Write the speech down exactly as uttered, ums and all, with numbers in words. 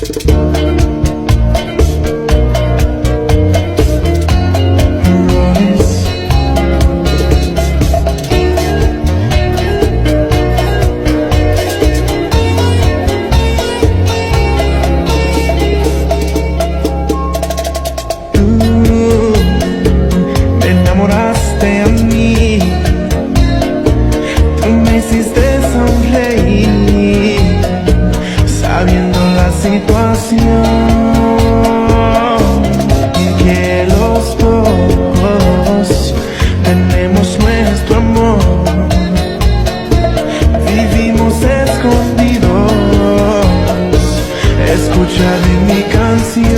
Tú me enamoraste a mí, tú me hiciste sonreír, sabiendo la situación que los dos tenemos nuestro amor, vivimos escondidos, escucha de mi canción.